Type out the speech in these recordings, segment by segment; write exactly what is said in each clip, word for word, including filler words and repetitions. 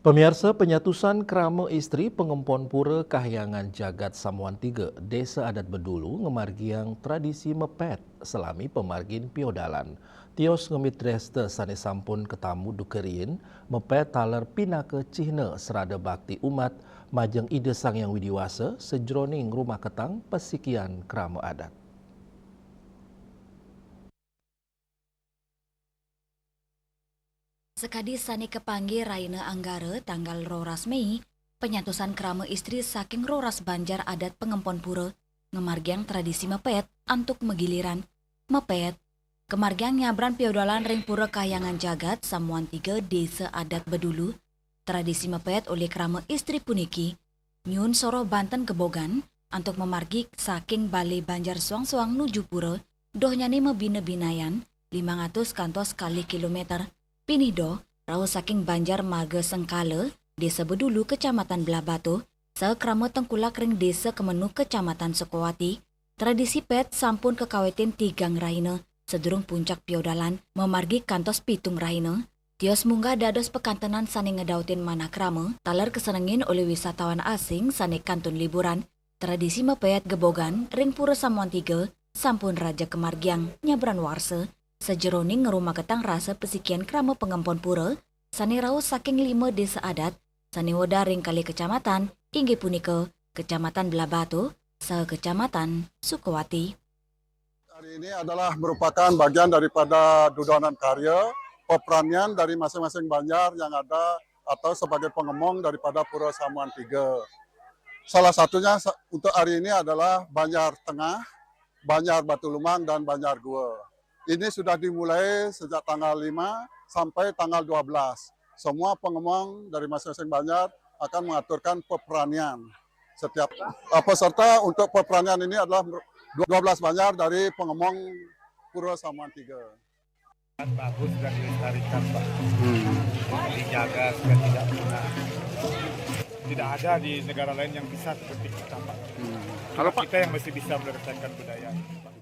Pemirsa, penyatusan krama istri pengempon pura Kahyangan Jagat Samuan Tiga, Desa Adat Bedulu, ngemargiang tradisi mepet selami pemargin piodalan. Tios ngemit dresta sane sampun ketamu duka riin, mepet taler pinaka cihna srada bakti umat majeng Ida Sang Hyang Widi Wasa sajeroning ngrumaketang pasikian krama adat. Sakadi sane kapanggih rahina Anggara tanggal roras Mei, penyatusan krama istri saking roras banjar adat pengempon pura ngamargiang tradisi mepet antuk magiliran. Mepet kamargiang nyabran piodalan ring Pura Kahyangan Jagat Samuan Tiga, Desa Adat Bedulu. Tradisi mepet olih krama istri puniki nyuun soroh banten gebogan antuk mamargi saking bale banjar soang-soang nuju pura, dohnyane mabina-binayan limang atus kantos kalih kilometer. Pinih doh, rauh saking banjar marga Sengkala, Desa Bedulu, Kecamatan Blahbatuh, saha krama tengkulak ring Desa Kemenug, Kecamatan Sukawati. Tradisi pet sampun kakawitin tigang rahina sadurung puncak piodalan, mamargi kantos pitung rahina. Tios munggah dados pakantenan sane ngedautin manah krama, taler kasenengin olih wisatawan asing sane kantun liburan. Tradisi mepet gebogan ring Pura Samuan Tiga sampun raja kamargiang nyabran warsa, sajeroning ngrumaketang rasa pasikian krama pangempon pura sane rauh saking lima desa adat sane wénten ring kalih kecamatan, inggih punika Kecamatan Blahbatuh saha Kecamatan Sukawati. Hari ini adalah merupakan bagian daripada dudonan karya, peperanian dari masing-masing banjar yang ada atau sebagai pengemong daripada Pura Samuan Tiga. Salah satunya sa-, untuk hari ini adalah Banjar Tengah, Banjar Batu Lumang, dan Banjar Gua. Ini sudah dimulai sejak tanggal lima sampai tanggal dua belas. Semua pengemong dari masing-masing banjar akan mengaturkan peperanian. Setiap, eh, peserta untuk peperanian ini adalah dua belas banjar dari pengemong Pura Samuan Tiga. Sangat bagus dan dilestarikan, Pak. Hmm. Dijaga supaya tidak punah. Tidak ada di negara lain yang bisa seperti kita, Pak. Hmm. Kalau Pak, kita yang masih bisa melestarikan budaya, Pak.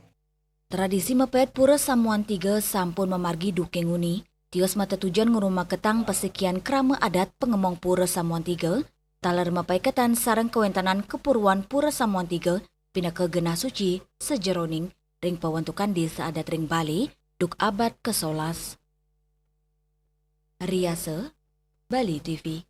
Tradisi mepet Pura Samuan Tiga sampun mamargi duke nguni, tios matetujon ngrumaketang pasikian krama adat pangemong Pura Samuan Tiga, taler mapaiketan sareng kawéntenan kapurwan Pura Samuan Tiga pinaka genah suci sajeroning ring pawentukan desa adat ring Bali duk abad kasolas. Riasa, Bali T V.